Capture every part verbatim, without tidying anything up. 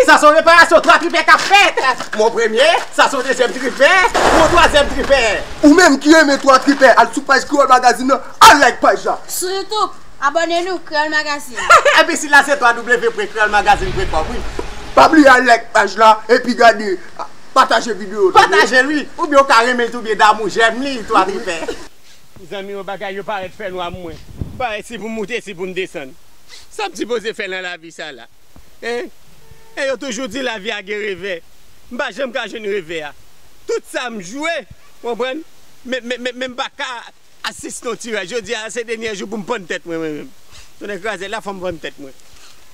Sa se yon reparasyon twa tripè k ap fèt. Mwen premye, sa se yon dezyèm tripè, mwen twazyèm tripè. Ou menm ki renmen twa tripè, al sou paj Kreyòl Magazine nan, al like paj la. Sou YouTube, abòne nou, Kreyòl Magazine. Epi sila se w w w pwen kreyòl magazine pwen kòm, wi. Pa bliye al like paj la, epi gade, pataje videyo. Pataje l, wi. Oubyen w ka renmen l tou, oubyen damou jèm li, twa tripè. Zanmi yo, bagay yo parèt fè nwa pou mwen. Parèt si pou m moute, si pou m desann. Sa m sipoze fè nan lavi sa la? Hein? E yo toujou di lavi a gen revè. M pa janm ka jwenn revè a. Tout sa m jwe, konprann? Men, men, men, men m pa ka asiste yon tiraj. Jodi a, se dènye jou pou m pann tèt mwen, mwen menm. Tonnè kraze, la fò m pann tèt mwen.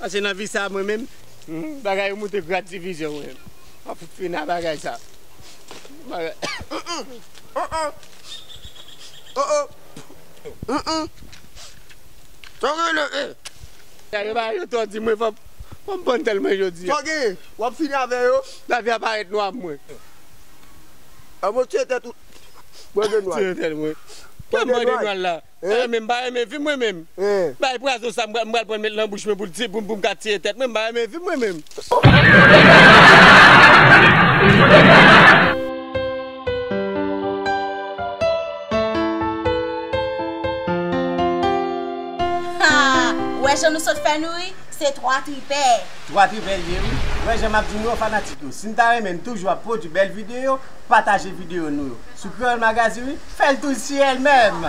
Paske nan vi sa, mwen menm, hmm, bagay yo moute grad divizyon, mwen menm. M ap fout fini a bagay sa. Bagay. Oh, oh. Oh, oh. Mm, mm. Sa w rele, eh? Sa yo ba yo tò di mwen fò, fò m pann tèt mwen jodi a. Sa w gen? W ap fini avè yo? Lavi a parèt nwa pou mwen. An mwen tire tèt ou. Mwen gen nwa. Tire tèt mwen. Kè mwen gen nwa la. Hein? Eh, men m pa renmen vi mwen menm. Hein? Bay pwazon sa m pral, m pral pran met nan bouch mwen pou l ti, pou, pou m ka tire tèt mwen, m pa renmen vi mwen menm. Ha! Ou wè jan nou sot fè nou ri? Se twa tripè. Twa tripè l ye, wi. Ou wè jan m ap di nou yo, fanatik yo. Si n ta renmen n toujou ap pwodui bèl videyo, pataje videyo nou yo. Sou Kreyòl Magazine, wi. Fè l tou si èl menm.